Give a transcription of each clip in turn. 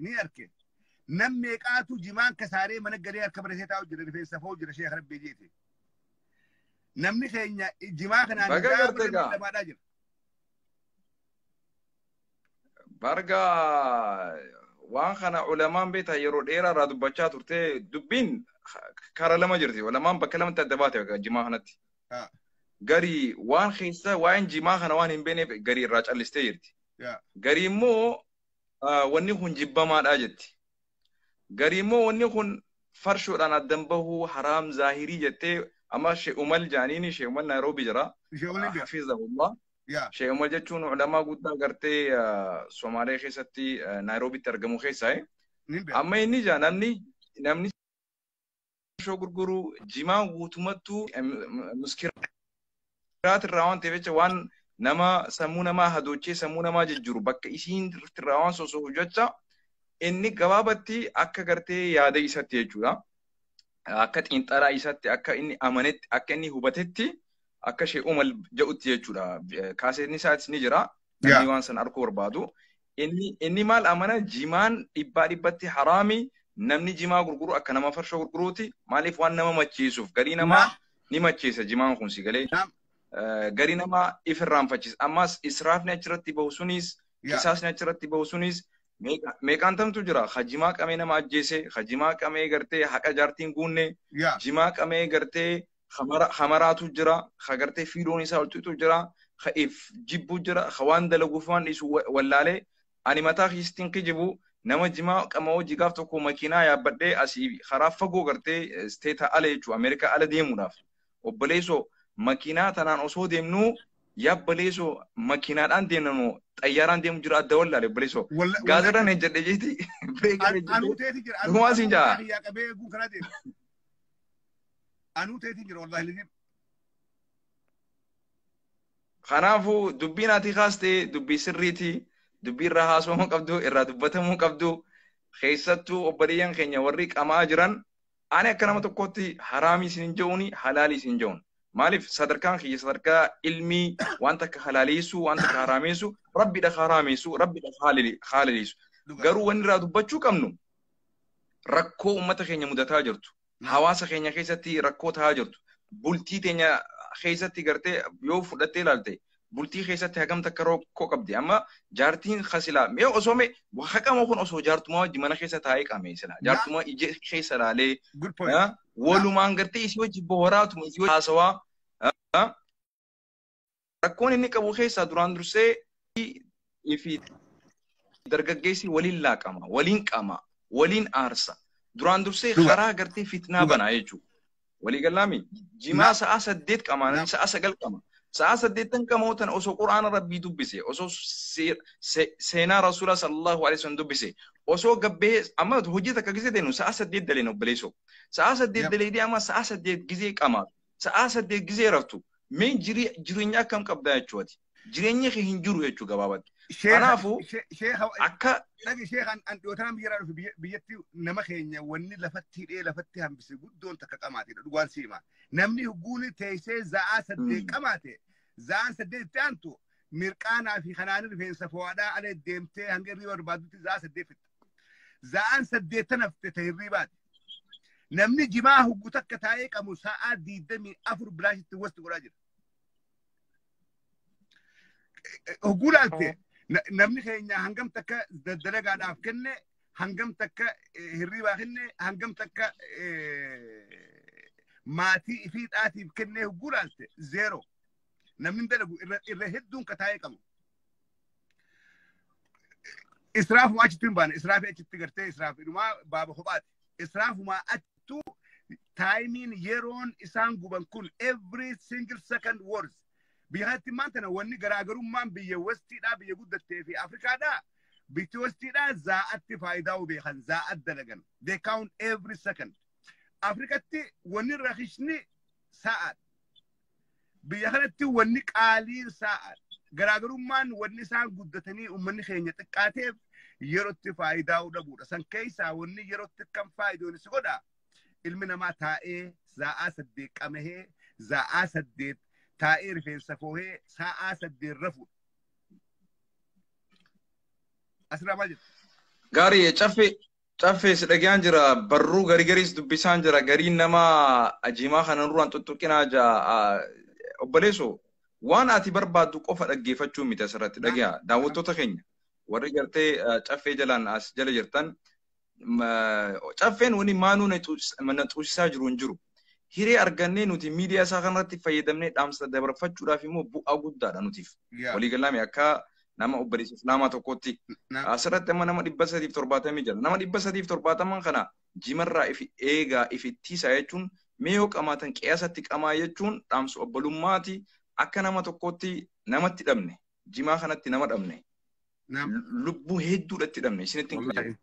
Ni arke. Nam meeqaatu jimaan kasaaree mana galee harka baratee taa'u jira rifeensa fa'uu jira sheekh Rabbii jeeti. Namni keenya jimaa kanaan Baga garte gaa. dhamaadhaa jira. Barga waan kana ulamaan beektaa yeroo dheeraa irraa dubbachaa turte dubbiin karaa lama jirti. Ulamaan bakka lamatti adda baate jimaa kanatti. Garii waan keessa waa'een jimaa kana waan hin beekneef garii irraa callistee jirti. Garii immoo wanni kun jibbamaadha jetti. Garii immoo wanni kun farshoodhaan addan bahuu haraam zaahirii jettee amma Sheekh Umal jaaniini Sheekh Umal Naayiroobii jira. Hafizahullah. Sheekh Umal jechuun ulamaa guddaa gartee Somaalee keessatti Naayiroobitti argamu keessaa. Amma inni jaa namni farshoo gurguru jimaa guutumattuu muskiraat irraa waan ta'eef jecha waan nama sammuu namaa hadoochee sammuu namaa jijjiiru bakka isiin irraa waan sosoofu jecha inni gabaabatti akka gartee yaada isatti jechuudha. Akka xiinxalaa isatti akka inni amanetti akka inni hubatetti akka Sheekh Umal jedhutti jechuudha. Kaaseetni isaatis ni jira. Namni waan sana arguu barbaadu. Inni maal amana jimaan dhibbaa dhibbatti haraami namni jimaa gurguru akka nama farshoo gurguruuti. Maaliif waan nama macheessuuf garii namaa ni macheessa jimaan kun si galee. Garii namaa if irraanfachiisa. Ammas israafni achirratti bahu sunis qisaasni achirratti bahu sunis meeqaan tamtu jira. Jimaa qamee nama ajjeese, jimaa qamee gartee haqa jaartiin guunne, jimaa qamee gartee hamaraatu jira, gartee fiidoon isaa oltutu jira, if jibbu jira, waan dalaguuf waan dhiisu wallaalee ani mataa kiistiin kijibu nama jimaa qamoo jigaaf tokko makiinaa yaabbadhee asii karaa fagoo gartee isteeta ala jechuudha Ameerikaa ala deemuudhaaf. Obboleessoo makiinaa tanaan osoo deemnuu yabbaleessoo makiinaadhaan deemnu xayyaaraan deemu jira adda wallaale obboleessoo. Gaazexaan hin jedhe jeeti. Anuu teeti jira. Dhugumaa siin jaa. Qabee eeguun karaa deema. Anuu teeti jira wallaahi lizim. Kanaafuu dubbiin ati kaastee dubbii sirriiti. Dubbii irraa haasofamuu qabdu irraa dubbatamuu qabdu keessattuu obboleeyyan keenya warri qamaa jiran ani akka nama tokkootti haraamii isin hin je'uuni halaalii isin hin je'uun. Maaliif sadarkaan kiyya sadarkaa ilmii waan takka halaaleessu waan takka haraameessu rabbidha haraameessu rabbidha haalaleessu. Garuu wanni irraa dubbachuu qabnu rakkoo uummata keenya mudataa jirtu. Hawaasa keenya keessatti rakkoo ta'aa jirtu. Bultii teenya keessatti gartee yoo fudhattee ilaalte bultii keessatti hagam takka rakkoo qabdi. Amma jaartiin kasilaa mee osoo mee haqama kun osoo jaartumaa wajji mana keessa taa'ee qame silaa. Jaartumaa ija keessa ilaalee walumaan gartee isii wajji bohoraatuma isii wajji haasawaa. Rakkoon inni qabu keessaa duraan dursee fi dargaggeessi waliin laaqama, waliin qama, waliin aarsa. Duraan dursee karaa gartee fitnaa banaa jechuudha. Walii galaami jimaa sa'a 8 qama, sa'a 9 qama. Sa'a 8 qamoo tan osoo Qur'aana Rabbii dubbise, osoo seenaa Rasuula sallallahu alaihi wasallam dubbise, osoo gabbee amma hojii takka gisee deenu sa'a 8 daleen obboleessoo. Sa'a 8 daleedii amma sa'a 8 gisee qama. Sa'a 8 gisee raftu. Mee jireenya akkam qabdaa jechuudha. Jireenya kee hin jiru jechuu gabaabatti. Kanaafuu akka dhagi sheekhan an dhiyootaan biyya dhufe biyyatti nama keenya wanni lafatti hidhee lafatti hambise guddoon takka qamaatedha dhugaan siima. Namni hugguuni teessee za'aa 8 qamaate za'aan 8 itti aantu mirqaanaa fi kanaan rifeensa fo'aadhaa ala deemtee hanga hirriba barbaadutti za'aa 8 fixxa. Za'aan 8 tan hafte ta hirribaati. Namni jimaa huggu takka taa'ee qabu sa'aa 24 bilaashitti wasti godhaa jira. Hogguu laalte namni keenya hangam takka dalagaadhaaf kenne, hangam takka hirribaa kenne, hangam takka maatii ifiidhaatiif kenne hogguu laalte zeero. Namni dalagu irra hedduun ka taa'ee qabu. Israafuma achitti hin baane, israafii achitti gartee israafiidhumaa baaba kophaati. Israafumaa achittuu taayimiin yeroon isaan guban kun every single second worth. Biyya kanatti maanta wanni garaagarummaan biyya westiidhaa biyya guddattee fi Afrikaadhaa biyya westiidhaa zaa'atti faayidaa beekan zaa'at dalagan. They count every second. Afrikatti wanni rakishni sa'aadha. Biyya kanatti wanni qaaliin sa'aadha. Garaagarummaan wanni isaan guddatanii uummanni keenya xiqqaateef yerootti faayidaa dhabuudha. San keessaa wanni yerootti kan faayidoon si godha ilmi namaa taa'ee zaa'aa 8 qamahee zaa'aa 8 taa'ee rifeensa foohee sa'aa 8 rafuudha. Asirraa maal jettu? Gaarii caffee si dhagayaan jira barruu garii gariis dubbisaan jira gariin nama ajiimaa kana duraan tuttuqinaa jira obboleessoo waan ati barbaaddu qofa dhaggeeffachuu miti asirratti dhagaya daawwattoota keenya warri gartee caffee jalaan as jala jirtan caffeen wani maanuu na xuusisaa jiru hin jiru. Hiree argannee nuti miidiyaa isaa kanarratti fayyadamnee dhaamsa dabarfachuudhaaf immoo bu'aa guddaadha nutiif. Waliigalaame akka nama obboleessa Islaamaa tokkotti asirratti amma nama 370 jira. Nama 370 kana jimarraa ifi eegaa ifi ittisaa jechuun mee yoo qamaatan qiyaasatti qamaa jechuun dhaamsa obbolummaati akka nama tokkotti namatti dhabne jimaa kanatti nama dhabne lubbuu hedduudhatti dhabne isinitti hin kijibu.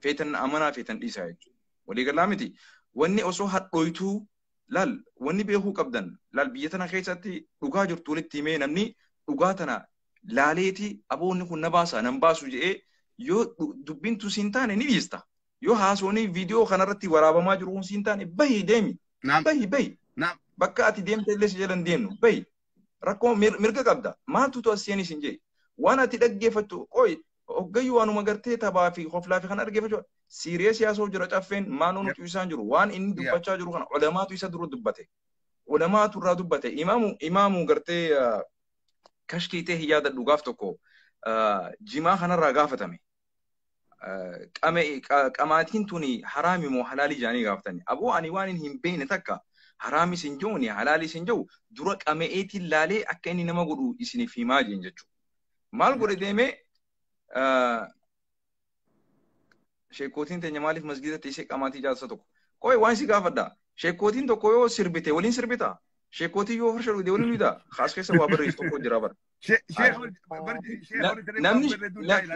Feetan amanaa feetan dhiisaa jechuudha. Waliigalaa miti wanni osoo hadhooytuu laal wanni beekuu qabdan laal biyya tana keessatti dhugaa jirtu walitti himee namni dhugaa tana laaleeti aboonni kun na baasa nan baasu jedhee yoo dubbiin siin taane ni dhiista. Yoo haasoonii viidiyoo kanarratti waraabamaa jiru kun siin taane bahi deemi. Bahi bahi. Bakka ati deemte illee si jala hin deemnu bahi. Rakkoo mirga qabda. Maaltu as seenis hin jee. Waan ati dhaggeeffattu qoy hoggayyuu waanuma gartee taphaa fi hoflaa fi kana dhaggeeffachuu siiree siyaasoo jira caffeen maanuu nuti isaan jiru waan inni dubbachaa jiru kana ulamaatu isa dura dubbate. Ulamaatu irraa dubbate. Imaamu gartee kashkii ta'e yaada dhugaaf tokko jimaa kanarraa gaafatame. Qamaatiin tuni haraami moo halaalii jedhanii gaafatani. Aboo ani waan hin beekne takka haraamis hin jiru halaalis hin jiru dura qameetiin laalee akka inni nama godhu isiniif himaa jeen jechuudha. Maal godhe deemee sheekootiin teenya maaliif masgiida teessee qamaatii jaarsa tokko. Qoy waan si gaafadha. Sheekootiin tokko yoo sirbite waliin sirbita. Sheekootiin yoo farsha dhugde waliin dhugda. Kaas keessa waa barreessu tokko jira bara.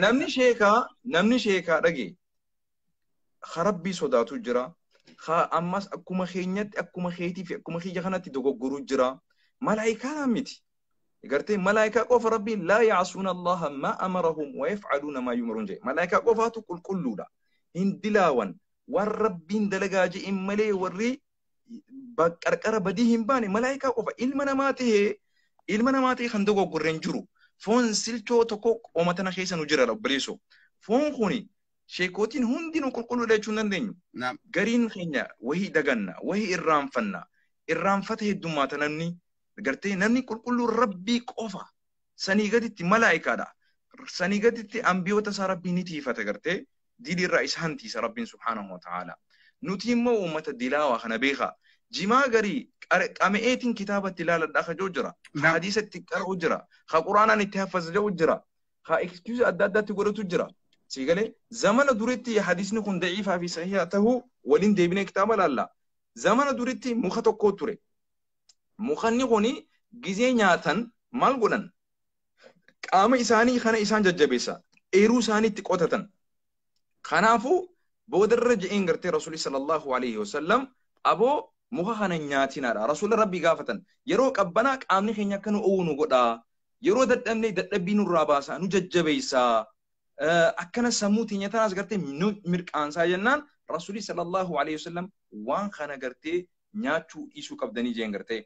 Namni sheekaa dhage rabbii sodaatu jira. Ammas akkuma keenyatti akkuma keetii fi akkuma kiyya kanatti dogoggoruu jira. Malaayikaa miti. Gartee malaayikaa qofa rabbiin laa yaasuuna Allaha maa amarahum wa yafcaluuna maa yumaruun jedhe. Malaayikaa qofaatu qulqulluudha. Hin dilaawan. Waan rabbiin dalagaa je'in malee warri qarqara badii hin baane malaayikaa qofa ilma namaa ta'ee kan dogoggorre hin jiru. Foon silchoo tokko qooma tana keessa nu jira obboleessoo. Foon kuni sheekootiin hundinuu qulqulluudha jechuu hin dandeenyu. Gariin keenya wahii daganna, wahii irraanfanna. Irraanfata heddummaata namni. Gartee namni qulqulluun rabbii qofa. Sanii gaditti malaayikaadha. Sanii gaditti ambiyoota isaa rabbii ni tiifata gartee diilirraa isaan tiisa rabbiin subhaanahu wa ta'ala. Nuti immoo uummata dilaawaa kana beekaa. Jimaa garii qameetiin kitaabatti ilaaladhaa kajoo jira. Hadiisatti qara'u jira. Ka quraanaan itti haffaza jedhu jira. Ka excuse adda addaatti godhatu jira. Siigalee zamana duritti hadiisni kun daciifaa fi sahihaa tahuu waliin deebinee kitaaba laalla. Zamana duritti muka tokko ture. Mukanni kuni gizee nyaatan maal godhan? Qaama isaanii kana isaan jajjabeessa. Eeruu isaanii itti qotatan. Kanaafuu boodarra je'een gartee Rasuulli sallallahu alaihi wasallam aboo muka kana nyaatinaadha. Rasuulli rabbii gaafatan yeroo qabbanaa qaamni keenya akka nu oowwu nu godhaa. Yeroo dadhabnee dadhabbii nurraa baasaa nu jajjabeessaa. Akkana sammuu teenya tanaas gartee nu mirqaansaa jennaan Rasuulli sallallahu alaihi wasallam waan kana gartee nyaachuu dhiisuu qabdanii jeen gartee.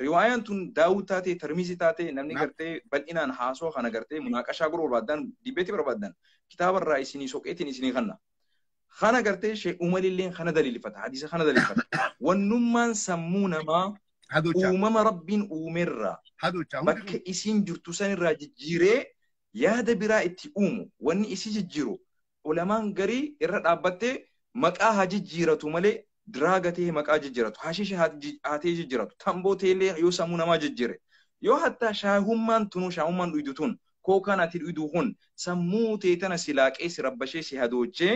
Riwaayaan tun Daawud taatee Tirmizii taatee namni gartee bal'inaan haasoo kana gartee munaaqashaa godhuu barbaadan dibeetii barbaadan kitaabarraa isinii soqeetiin isinii kanna. Kana gartee shee umalilleen kana daliilfata hadiisa kana daliilfata. Wannummaan sammuu namaa uumama rabbiin uumerraa bakka isiin jirtu sanirraa jijjiiree yaada biraa itti uumu wanni isii jijjiiru ulamaan garii irra dhaabbattee maqaa haa jijjiiratu malee diraaga ta'ee maqaa jijjiiratu hashiisha haa ta'ee jijjiiratu tamboo ta'ellee yoo sammuu namaa jijjiire yoo hattaa shaahummaan tunuu shaahummaan dhuydu tun kookaan ati dhuydu kun sammuu ta'e tana si laaqee si rabbashee si hadoochee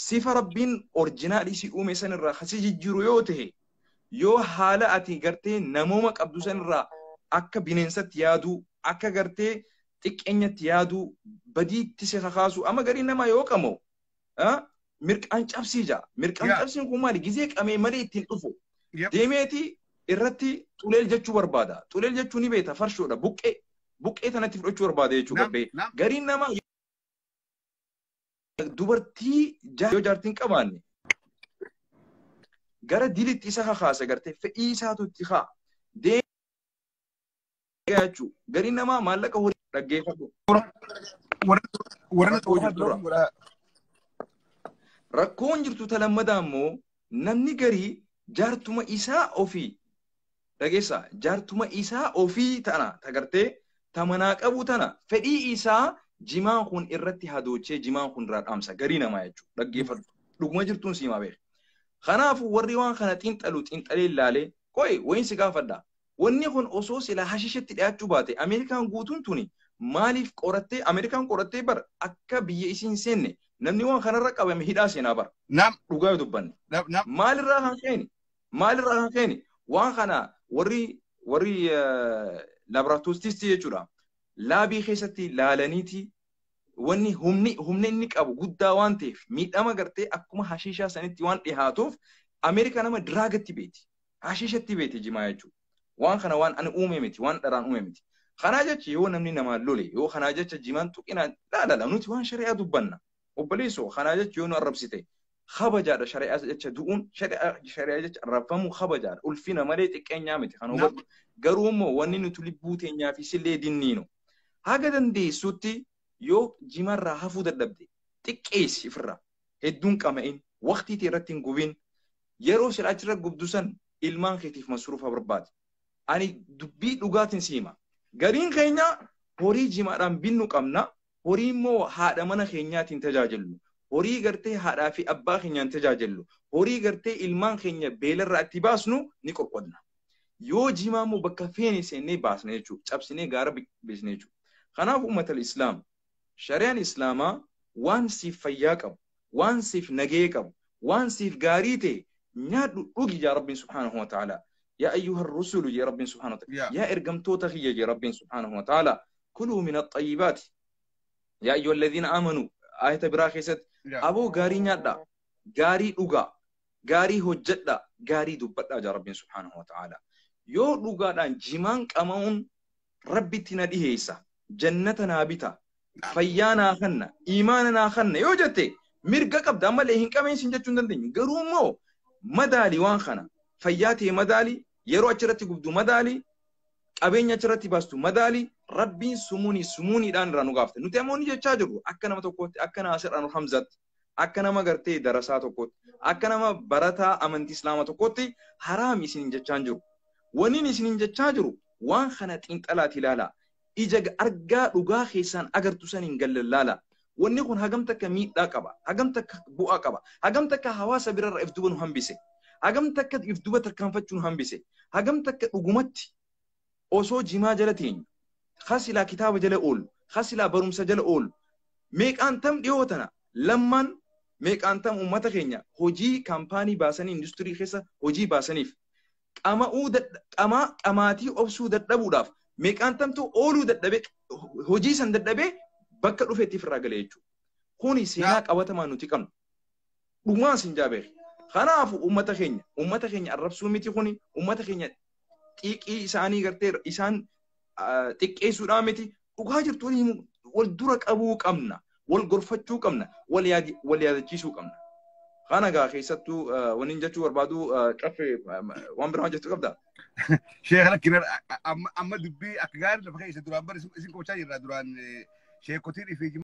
sifa rabbiin orjinaalii si uume sanirraa si jijjiiru yoo ta'e yoo haala ati gartee namooma qabdu sanirraa akka bineensatti yaaduu akka gartee xiqqeenyatti yaaduu badiitti si kakaasu amma garii namaa yoo qamoo mirqaan cabsii jaa. Mirqaan cabsiin kun maali? Gizee qamee malee ittiin dhufu. Deemeeti irratti xuleel jechuu barbaada. Xuleel jechuu ni beekta farshoodha. Buqqee buqqee tanatti fudhachuu barbaada jechuu gabbee. Gariin namaa dubartii yoo jaartiin qabaanne gara dilitti isa kakaasa gartee fedhii isaatu itti haa. Deemee jechuu gariin namaa maallaqa horii dhaggeeffatu. Warra Rakkoon jirtu talammadaa immoo namni garii jaartuma isaa ofii dhageessa jaartuma isaa ofii tana tagartee tamanaa qabu tana fedhii isaa jimaan kun irratti hadoochee jimaan kun irraa dhaamsa garii namaa jechuudha dhaggeeffadhu dhuguma jirtuun siimaa beeka. Kanaafuu warri waan kana xiinxalu xiinxalee ilaalee qoy wayin si gaafadha. Wanni kun osoo sila hashishetti dhiyaachuu baate Ameerikaan guutuun tuni maaliif qorattee Ameerikaan qorattee bar akka biyya isiin seenne namni waan kanarra qabame hidhaa seenaa bar. Dhugaa yoo dubbanne. Maalirraa kan keeni? Maalirraa kan keeni? Waan kana warri laaboraatooristii jechuudha. Laabii keessatti laalaniiti wanni humni inni qabu guddaa waan ta'eef miidhama gartee akkuma hashiishaa sanitti waan dhihaatuuf Ameerikaa nama diraagatti beeti. Hashiishatti beeti jimaa jechuudha. Waan kana waan ani uume miti, waan dharaan uume miti. Kanaa jecha yoo namni namaan lole, yoo kanaa jecha jimaan tuqinaan laalala nuti waan shari'aa dubbanna. Obboleessoo kanaa jecha yoo nu arrabsite kabajaadha shari'aa jecha du'uun shari'aa jecha arrabfamuu kabajaadha. Ulfina malee xiqqeenyaa miti kan hubadhu. Garuu immoo wanni nuti lubbuu teenyaa fi sillee dinniinu. Haga dandeessutti yoo jimarraa hafuu dadhabde xiqqeessi ifirraa hedduun qama'in waqtii ta'e irratti hin gubin yeroo sila achirra gubdu san ilmaan keetiif masruufa barbaade. Ani dubbii dhugaatiin siima. Gariin keenya horii jimaadhaan binnu qabna. Horii immoo haadha mana keenyaatiin tajaajillu. Horii gartee haadhaa fi abbaa keenyaan tajaajillu. Horii gartee ilmaan keenya beelarraa itti baasnu ni qoqqodna. Yoo jimaa immoo bakka feene seennee baasna jechuudha. Cabsinee gaara beesne jechuudha. Kanaaf uummata Islaam shari'aan Islaamaa waan siif fayyaa qabu, waan siif nagee qabu, waan siif gaarii ta'e nyaadhu dhugi yaa Rabbiin subhaanahu wa ta'ala. يا أيها الرسل يا رب سبحانه وتعالى يا إرقمتو تخية يا رب سبحانه وتعالى كلوا من الطيبات يا أيها الذين آمنوا آية براخيست أبو غاري نيادا غاري دوغا غاري هجدا غاري دبدا يا رب سبحانه وتعالى يو دوغا دان جيمان قمون ربي تنا ديهيسا جنتنا بيتا فيانا خنا إيماننا خنا يو جتي مرقا قبدا أما لهن كمين سنجتون دندن غرومو مدالي وان خنا fayyaa madaali yeroo achirratti gubdu madaali qabeenya achirratti baastu madaali rabbiin sumuunii sumuuniidhaan irraa nu gaafte nuti ammoo ni jechaa jirru akka nama tokkootti akka Naasir Anur Hamzatti akka nama gartee darasaa tokkootti akka nama barataa amantii islaamaa tokkootti haraam isiniin jechaa jiru wanni isiniin jechaa jiru waan kana xiinxalaati ilaala ija argaa dhugaa keessaan agartu saniin gallallaala wanni kun hagam takka miidhaa qaba hagam takka bu'aa qaba hagam takka hawaasa birarra if duba nu hambise hagam takka if duba tarkaanfachuu nu hambise hagam takka dhugumatti osoo jimaa jala teenyu khasilaa kitaaba jala oolu khasilaa barumsa jala oolu meeqaan tam dhiyoo tana lammaan meeqaan tam uummata keenya hojii kaampaanii baasanii industirii keessa hojii baasaniif qamaatii obsuu dadhabuudhaaf meeqaan tamtu ooluu dadhabee hojii san dadhabee bakka dhufeetti irraa galee jechuudha. Kuni seenaa qabatamaa nuti qabnu. Dhugumaan sin jaabeera. Kanaafuu uummata keenya arrabsuu miti kuni uummata keenya xiiqii isaanii gartee isaan xiqqeessuudhaa miti dhugaa jirtu wal dura qabuu qabna wal gorfachuu qabna wal yaadachiisuu qabna. Kana gaa keessattuu wanni jechuu barbaadu caffee waan biraa hojjechuu qabda. Sheekh lakkin amma dubbii akka gaarii lafa keessa duraan bar isin qochaa jirra duraan sheekotiin fi